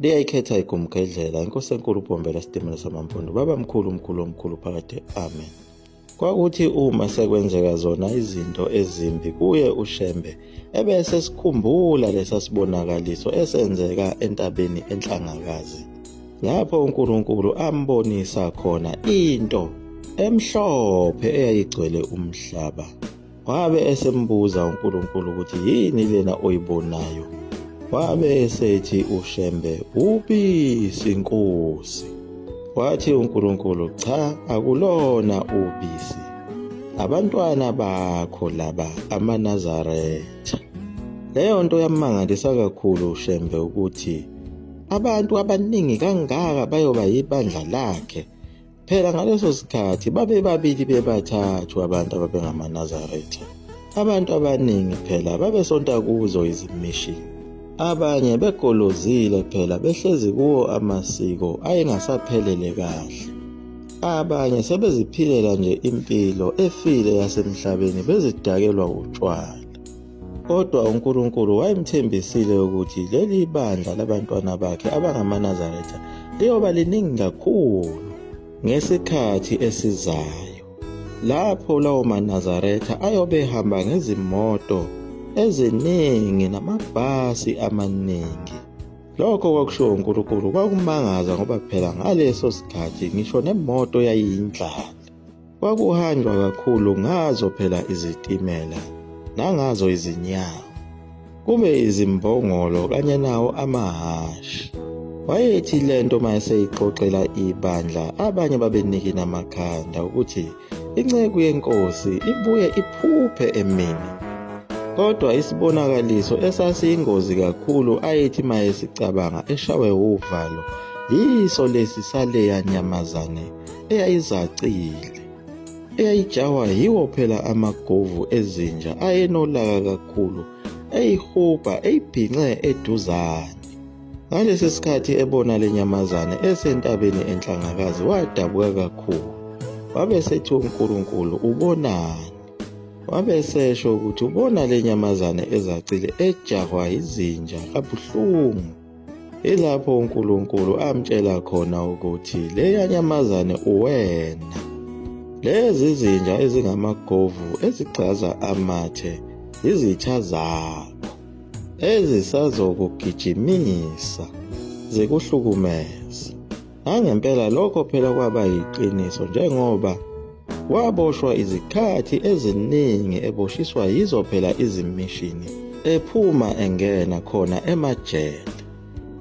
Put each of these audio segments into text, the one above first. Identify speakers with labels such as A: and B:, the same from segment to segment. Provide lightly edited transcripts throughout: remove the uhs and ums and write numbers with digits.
A: Liyayikhetha igumgedlela inkosi enkulu uBhombela isitimela samampundu baba mkhulu mkhulu omkhulu phakade amen. Kwakuthi uma sekwenzeka zona izinto ezimbi kuye uShembe ebese sikhumbula lesa sibonakaliso esenzeka entabeni enhlangakazi lapho uNkulunkulu ambonisa khona into emhlophe eyayigcwele umhlaba. Wabe esembuza uNkulunkulu ukuthi yini lena oyibonayo. Wabe esethi uShembe ubisi Nkosi. Wathi uNkulunkulu cha akulona ubisi. Abantwana bakho laba amaNazaretha. Leyo nto yammangalisa kakhulu uShembe ukuthi abantu abaningi kangaka bayoba yibandla lakhe. Phela ngaleso sikhathi babebabili bebathathu abantu ababengamaNazaretha. Abantu abaningi phela babesonta kuzo izimishini. Abanye begolozile phela behlezi kuwo amasiko ayengasaphelele kahle. Abanye sebeziphilela nje impilo efile yasemhlabeni bezidakelwa utshwala. Kodwa uNkulunkulu wayemthembisile ukuthi leli bandla labantwana bakhe abangamaNazaretha liyoba liningi kakhulu ngesikhathi esizayo, lapho lawo maNazaretha ayobe ehamba ngezimoto eziningi namabhasi amaningi. Lokho kwakushiwo uNkulunkulu kwakumangaza ngoba phela ngaleso sikhathi ngisho nemoto yayiyindlala. Kwakuhanjwa kakhulu ngazo phela izitimela nangazo izinyawo, kube izimbongolo kanye nawo amahhashi. Wayethi le nto uma eseyixoxela ibandla abanye babenikina amakhanda ukuthi inceku yenkosi ibuye iphuphe emini. Kodwa isibonakaliso esasiyingozi kakhulu ayethi uma esicabanga eshawe wuvalo yiso lesi saleya nyamazane eyayizacile eyayijahwa yiwo phela amagovu ezinja ayenolaka kakhulu eyihubha eyibhince eduzane. Ngalesi sikhathi ebona le nyamazane esentabeni enhlangakazi wadabuka kakhulu. Wabe esethi uNkulunkulu ubonani? Wabe esesho ukuthi ubona le nyamazane ezacile ejahwa yizinja kabuhlungu. Ilapho uNkulunkulu amtshela khona ukuthi leya nyamazane uwena. Lezi zinja ezingamagovu ezigxaza amathe yizitha zakho ezisazokugijimisa zikuhlukumeze. Nangempela lokho phela kwaba yiqiniso njengoba waboshwa izikhathi eziningi eboshiswa yizo phela izimishini ephuma engena khona emajele.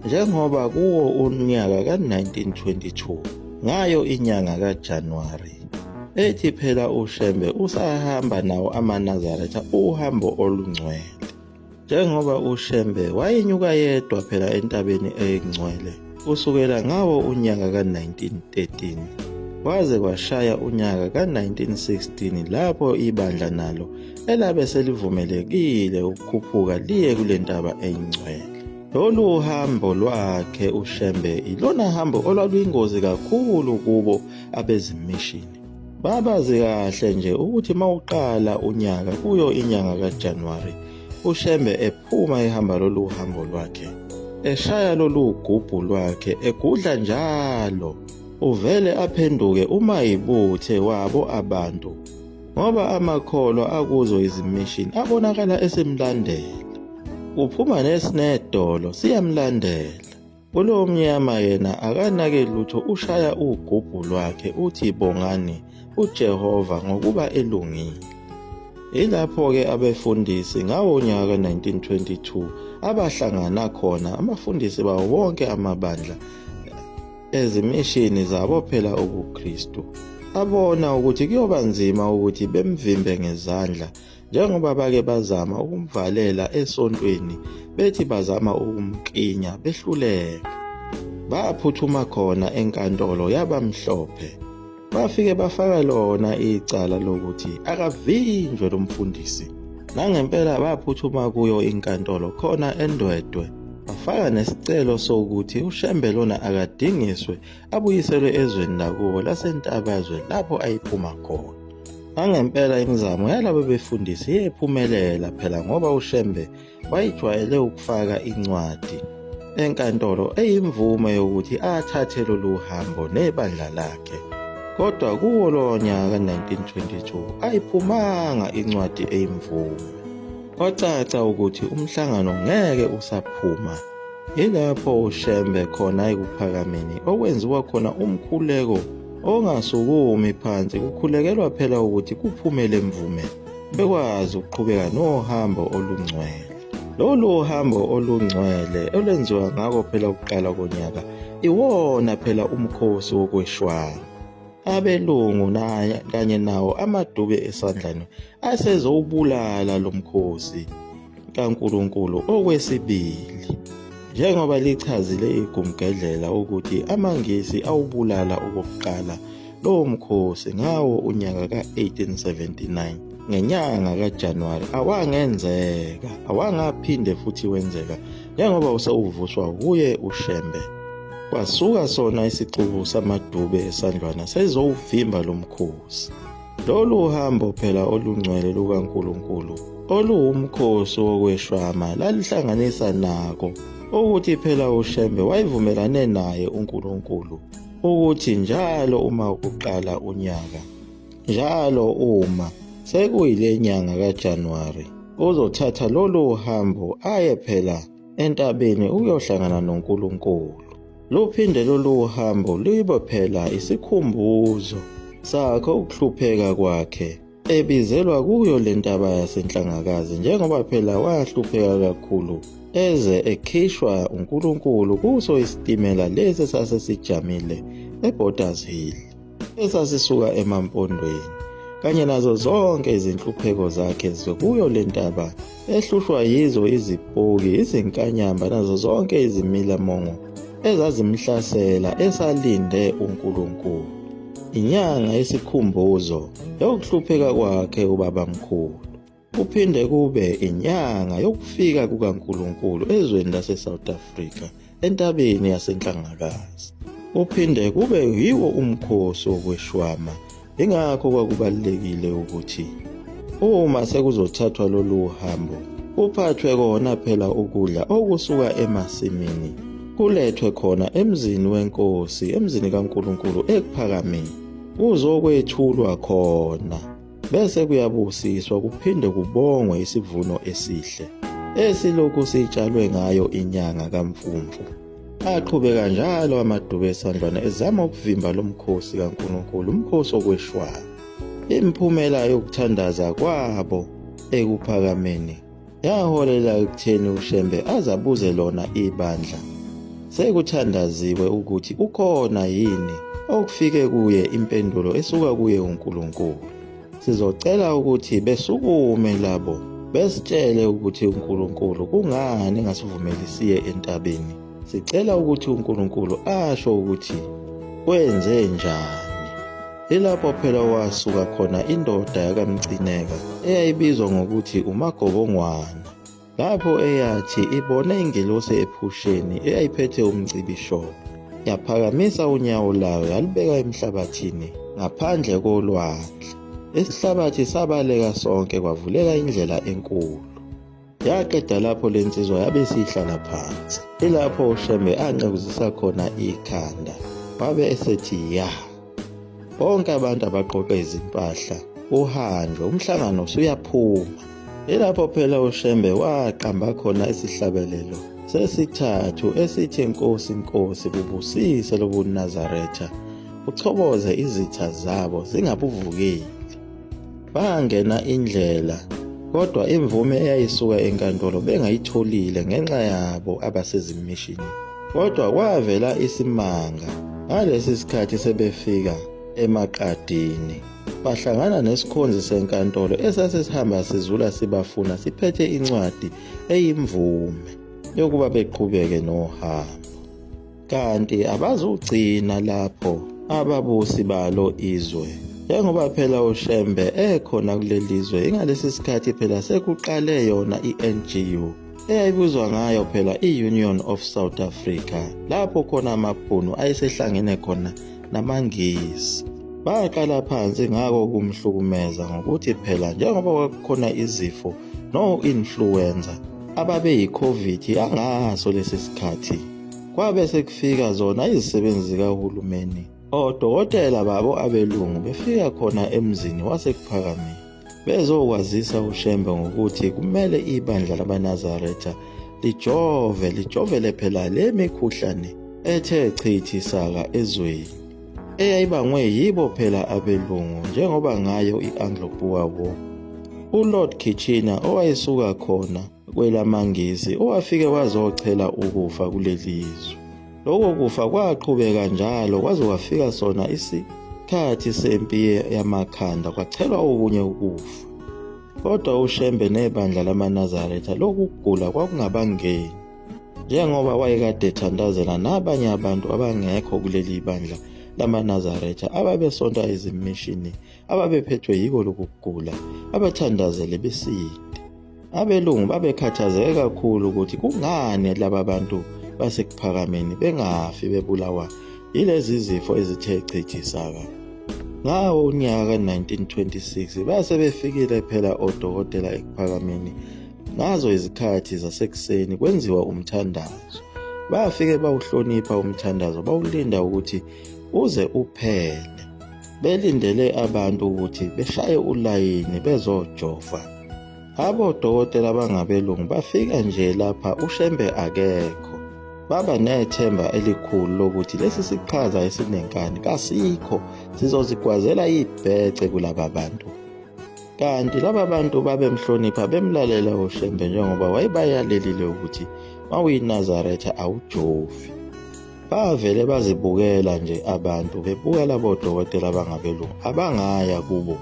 A: Njengoba kuwo unyaka ka-1922 ngayo inyanga kaJanuwari ethi phela uShembe usahamba nawo amaNazaretha uhambo olungcwele. Njengoba uShembe wayenyuka yedwa phela entabeni engcwele kusukela ngawo unyaka ka-1913 waze kwashaya unyaka ka-1916 lapho ibandla nalo elabe selivumelekile ukukhuphuka liye kule ntaba engcwele. Lolu hambo lwakhe uShembe ilona hambo olwaluyingozi kakhulu kubo abezimishini. Babazi kahle nje ukuthi mawuqala unyaka kuyo inyanga kaJanuwari uShembe ephuma ehamba lolu hambo lwakhe eshaya lolu gubhu lwakhe egudla njalo uvele aphenduke uma yibuthe wabo abantu ngoba amakholwa akuzo izimishini abonakala esemlandela uphuma nesinedolo siyamlandela Kulo mnyama yena akanake lutho ushaya ugubhu lwakhe uthi bongani uJehova ngokuba elungile. Yilapho-ke abefundisi ngawo unyaka ka-1922 abahlangana khona abafundisi bawo wonke amabandla ezimishini zabo phela ubuKristu. Abona ukuthi kuyoba nzima ukuthi bemvimbe ngezandla njengoba bake bazama ukumvalela esontweni bethi bazama ukumklinya behluleka. Baphuthuma khona enkantolo yabamhlophe bafike bafaka lona icala lokuthi akavinjwe lo mfundisi. Nangempela baphuthuma kuyo inkantolo khona eNdwedwe bafaka nesicelo sokuthi uShembe lona akadingiswe abuyiselwe ezweni lakubo laseNtabazwe lapho ayiphuma khona. Nangempela imizamo yalabo befundisi iyephumelela phela ngoba uShembe wayejwayele ukufaka incwadi enkantolo eyimvume yokuthi athathe lolu hambo nebandla lakhe. Kodwa kuwo lowo nyaka ka-1922 ayiphumanga incwadi eyimvume. Kwacaca ukuthi umhlangano ngeke usaphuma. Yilapho uShembe khona ekuphakameni okwenziwa khona umkhuleko ongasukumi phansi kukhulekelwa phela ukuthi kuphume le mvume bekwazi ukuqhubeka nohambo olungcwele. Lolu hambo olungcwele olwenziwa ngako phela ukuqala konyaka iwona phela umkhosi wokweshwama. Abelungu naye kanye nawo amadube esandlane asezowubulala lo mkhosi kaNkulunkulu okwesibili. Njengoba lichazile igumgedlela ukuthi amaNgisi awubulala okokuqala lowo mkhosi ngawo unyaka ka-1879 ngenyanga kaJanuwari awangenzeka awangaphinde futhi wenzeka njengoba usewuvuswa wuye uShembe. Kwasuka sona isixuku samadube esandlwana sezowuvimba lo mkhosi. Lolu hambo phela olungcwele lukaNkulunkulu oluwumkhosi wokweshwama lalihlanganisa nako ukuthi phela uShembe wayevumelane naye uNkulunkulu ukuthi njalo uma kuqala unyaka njalo uma sekuyile nyanga kaJanuwari uzothatha lolu hambo aye phela entabeni ukuyohlangana noNkulunkulu. Luphinde lolu hambo libe phela isikhumbuzo sakhe ukuhlupheka kwakhe ebizelwa kuyo le ntaba yaseNhlangakazi njengoba phela wahlupheka kakhulu eze ekhishwa uNkulunkulu kuso isitimela lesi sasesijamile eBorders Hill esasisuka emaMpondweni kanye nazo zonke izinhlupheko zakhe zikuyo le ntaba ehlushwa yizo izipoki izinkanyamba nazo zonke izimilamongo ezazimhlasela esalinde uNkulunkulu. Inyanga yesikhumbuzo yokuhlupheka kwakhe ubabamkhulu. Kuphinde kube inyanga yokufika kukaNkulunkulu ezweni lase-South Africa entabeni yaseNhlangakazi. Kuphinde kube yiwo umkhosi wokweshwama, ingakho kwakubalulekile ukuthi uma sekuzothathwa lolu hambo kuphathwe kona phela ukudla okusuka emasimini kulethwe khona emzini wenkosi emzini kaNkulunkulu ekuphakameni kuzokwethulwa khona bese kuyabusiswa kuphinde kubongwe isivuno esihle esilokhu sitshalwe ngayo inyanga kaMfumfu. Aqhubeka njalo amadube esandlwana ezama ukuvimba lo mkhosi kaNkulunkulu, umkhosi wokweshwama. Imiphumela yokuthandaza kwabo ekuphakameni yaholela ekutheni uShembe azabuze lona ibandla sekuthandaziwe ukuthi ukhona yini okufike kuye impendulo esuka kuye uNkulunkulu. Sizocela ukuthi besukume labo besitshele ukuthi uNkulunkulu kungani engasivumeli siye entabeni. Sicela ukuthi uNkulunkulu asho ukuthi kwenze njani. Ilapho phela wasuka khona indoda yakaMcineka eyayibizwa ngokuthi uMagobongwana, lapho eyathi ibona ingelosi ephusheni eyayiphethe umcibisholo, yaphakamisa unyawo layo yalubeka emhlabathini ngaphandle kolwandle. Isihlabathi sabaleka sonke kwavuleka indlela enkulu. Yaqeda lapho le nsizwa yabe isihlala phansi. Ilapho uShembe anqekuzisa khona ikhanda wabe esethi ya. Bonke abantu abaqoqe izimpahla uhanjwe umhlangano usuyaphuma. Ilapho phela uShembe waqamba khona isihlabelelo sesithathu esithi Nkosi Nkosi bubusise lobuNazaretha uchoboze izitha zabo zingabuvukeli. Bangena indlela kodwa imvume eyayisuka enkantolo bengayitholile ngenxa yabo abasezimishini. Kodwa kwavela isimanga ngalesi sikhathi sebefika emaqadini bahlangana nesikhonzi senkantolo esasesihamba sizula sibafuna siphethe incwadi eyimvume yokuba beqhubeke nohambo. Kanti abazugcina lapho ababusi balo izwe njengoba phela uShembe ekhona kuleli zwe ingalesi sikhathi phela sekuqale yona i-NGU eyayibuzwa ngayo phela i-Union of South Africa lapho khona amabhunu ayesehlangene khona namaNgisi. Baqala phansi ngako ukumhlukumeza ngokuthi phela njengoba kwakukhona izifo no-influenza ababeyi-COVID yangaso lesi sikhathi. Kwabe sekufika zona izisebenzi zikahulumeni, odokotela babo abelungu befika khona emzini waseKuphakameni bezokwazisa uShembe ngokuthi kumele ibandla lamaNazaretha lijove, lijovele phela le mikhuhlane ethe chithi saka ezweni eyayibangwe yibo phela abelungu njengoba ngayo i-Anglo-Boer War. ULord Kitchener owayesuka khona kwelamaNgisi owafike wazochela ukufa kuleli zwe. Lokho kufa kwaqhubeka njalo kwaze kwafika sona isikhathi sempi yamakhanda kwachelwa okunye ukufa. Kodwa uShembe nebandla lamaNazaretha lokhu kugula kwakungabangeni njengoba wayekade ethandazela nabanye abantu abangekho kuleli bandla lamaNazaretha ababesonta izimishini ababephethwe yiko lokhu kugula abathandazele besinde. Abelungu babekhathazeke kakhulu ukuthi kungani laba bantu baseKuphakameni bengafi bebulawa yilezi zifo ezithe chithi saka. Ngawo unyaka ka-1926 base befikile phela odokotela eKuphakameni ngazo izikhathi zasekuseni kwenziwa umthandazo. Bafike bawuhlonipha umthandazo bawulinda ukuthi uze uphele. Belindele abantu ukuthi beshaye ulayini bezojova. Abodokotela abangabelungu bafika nje lapha uShembe akekho. Baba nethemba elikhulu lokuthi lesi siqhaza esinenkani kasikho sizozigwazela ibhece kulaba bantu. Kanti laba bantu babemhlonipha bemlalela uShembe njengoba wayebayalelile ukuthi mawuyiNazaretha awujovi. Bavele bazibukela nje abantu bebuka labo dokotela abangabelungu abangaya kubo.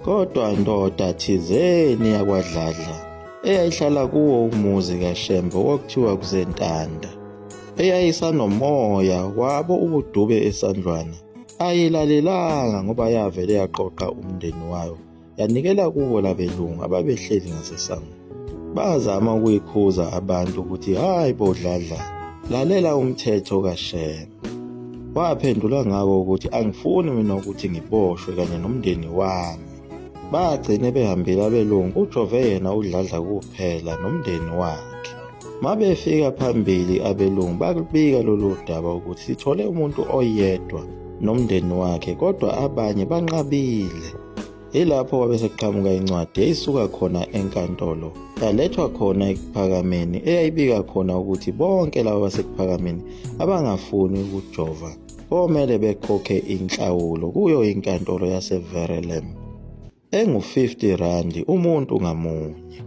A: Kodwa ndoda thizeni yakwaDladla eyayihlala kuwo umuzi kaShembe okwakuthiwa kuseNtanda eyayisanomoya wabo ubudube esandlwana ayilalelanga ngoba yavele yaqoqa umndeni wayo yanikela kubo labelungu ababehleli ngasesangweni. Bazama ukuyikhuza abantu ukuthi hayi bo Dladla, lalela umthetho kaShembe. Waphendula ngako ukuthi angifuni mina ukuthi ngiboshwe kanye nomndeni wami. Bagcine behambile abelungu kujove yena uDladla kuphela nomndeni wakhe. Mabefika phambili abelungu bakubika lolu daba ukuthi sithole umuntu oyedwa nomndeni wakhe kodwa abanye banqabile. Yilapho kwabe sekuqhamuka incwadi eyayisuka khona enkantolo yalethwa khona eKuphakameni eyayibika khona ukuthi bonke laba baseKuphakameni abangafuni ukujova komele bekhokhe inhlawulo kuyo inkantolo yaseVerelem engu-50 randi umuntu ngamunye.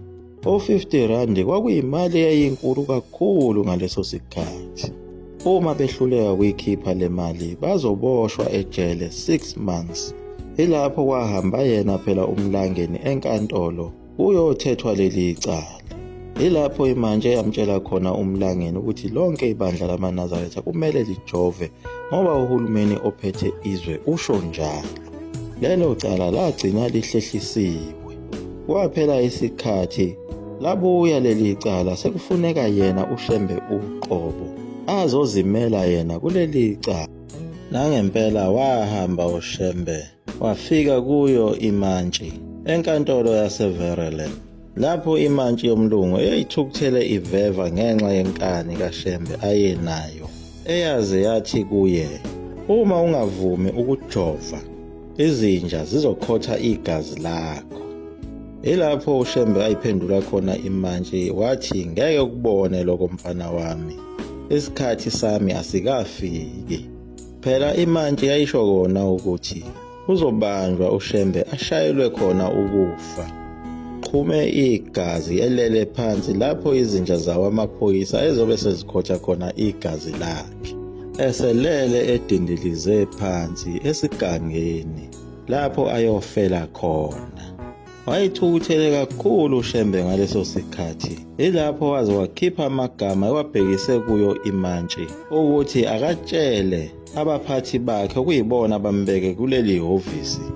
A: O-50 randi kwakuyimali eyayinkulu kakhulu ngaleso sikhathi. Uma behluleka ukuyikhipha le mali bazoboshwa ejele 6 months. Ilapho kwahamba yena phela uMlangeni enkantolo kuyothethwa leli cala. Ilapho imantshi eyamtshela khona uMlangeni ukuthi lonke ibandla lamaNazaretha kumele lijove ngoba uhulumeni ophethe izwe usho njalo. Lelo cala lagcina lihlehlisiwe. Kwaphela isikhathi labuya leli cala sekufuneka yena uShembe uqobo azozimela yena kuleli cala. Nangempela wahamba uShembe wafika kuyo imantshi enkantolo yaseVerelen lapho imantshi yomlungu eyayithukuthele iveva ngenxa yenkani kaShembe ayenayo eyaze yathi kuye uma ungavumi ukujova Izinja zizokhotha igazi lakho. Yilapho uShembe ayiphendula khona imantshi wathi ngeke ukubone lokho mfana wami. Isikhathi sami asikafiki. Phela imantshi yayisho kona ukuthi uzobanjwa uShembe ashayelwe khona ukufa. Qhume igazi elele phansi lapho izinja zawo amaphoyisa ezobe sezikhotha khona igazi lakhe. Eselele edindilize phansi esigangeni lapho ayofela khona. Wayethukuthele kakhulu uShembe ngaleso sikhathi. Yilapho waze wakhipha amagama ewabhekise kuyo imantshi ukuthi akatshele abaphathi bakhe okuyibona abambeke kuleli hhovisi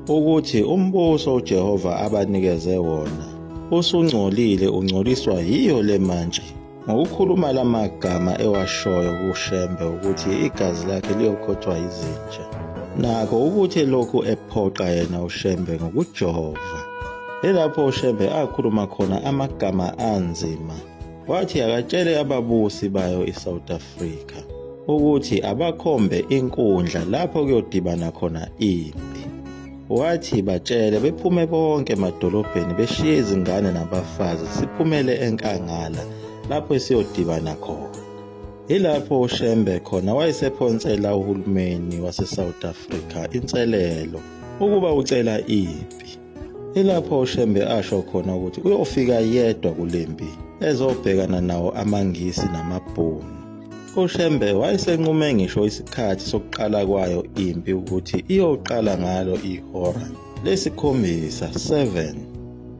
A: ukuthi umbuso uJehova abanikeze wona usungcolile ungcoliswa yiyo le mantshi. Ngokukhuluma la magama ewashoyo kuShembe ukuthi igazi lakhe liyokhothwa yizinja. Nakho ukuthi elokhu ephoqa yena uShembe ngokujova. Yilapho uShembe akhuluma khona amagama anzima wathi akatshele ababusi bayo iSouth Africa ukuthi abakhombe inkundla lapho kuyodibana khona impi. Wathi batshele bephume bonke emadolobheni beshiye izingane nabafazi siphumele enkangala lapho esiyodibana khona. Yilapho uShembe khona wayesephonsela uhulumeni waseSouth Africa inselelo ukuba ucela impi. Ilapho uShembe asho khona ukuthi uyofika yedwa kule mpi ezobhekana nawo amaNgisi namaBhunu. UShembe wayesenqume ngisho isikhathi sokuqala kwayo impi ukuthi iyoqala ngalo ihora lesikhombisa 7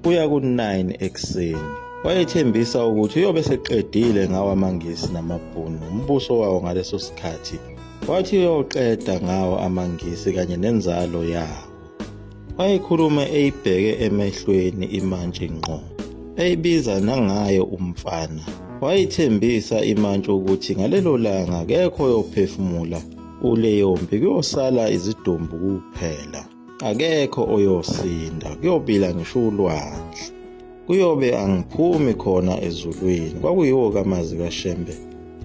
A: kuya ku-9 ekuseni. Wayethembisa ukuthi uyobe eseqedile ngawo amaNgisi namaBhunu umbuso wawo ngaleso sikhathi. Wathi uyoqeda ngawo amaNgisi kanye nenzalo yawo. Wayekhuluma eyibheke emehlweni imantshi ngqo, eyibiza nangayo umfana. Wayithembisa imantshi ukuthi ngalelo langa akekho oyophefumula kuleyo mpi, kuyosala izidumbu kuphela. Akekho oyosinda, kuyobila ngisho ulwandle. Kuyobe angiphumi khona ezulwini. Kwakuyiwo kamazwi kaShembe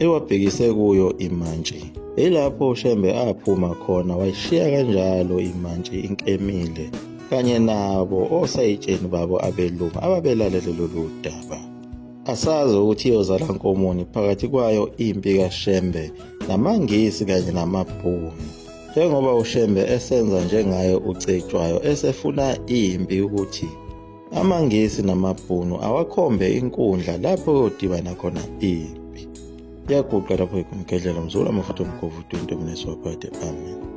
A: ewabhekise kuyo imantshi. Yilapho uShembe aphuma khona wayishiya kanjalo imantshi inkemile kanye nabo osayitsheni babo abelungu ababelalele lolu daba. Asazi ukuthi iyozala nkomoni phakathi kwayo impi kaShembe namaNgisi kanye namaBhunu. Njengoba uShembe esenza njengaye uCetshwayo esefuna impi ukuthi AmaNgisi namaBhunu awakhombe inkundla lapho kuyodibana khona impi. Iyaguqa lapho igumgedlela mzukulu amafutha omgovu 20 mnesi waphakade. Amen.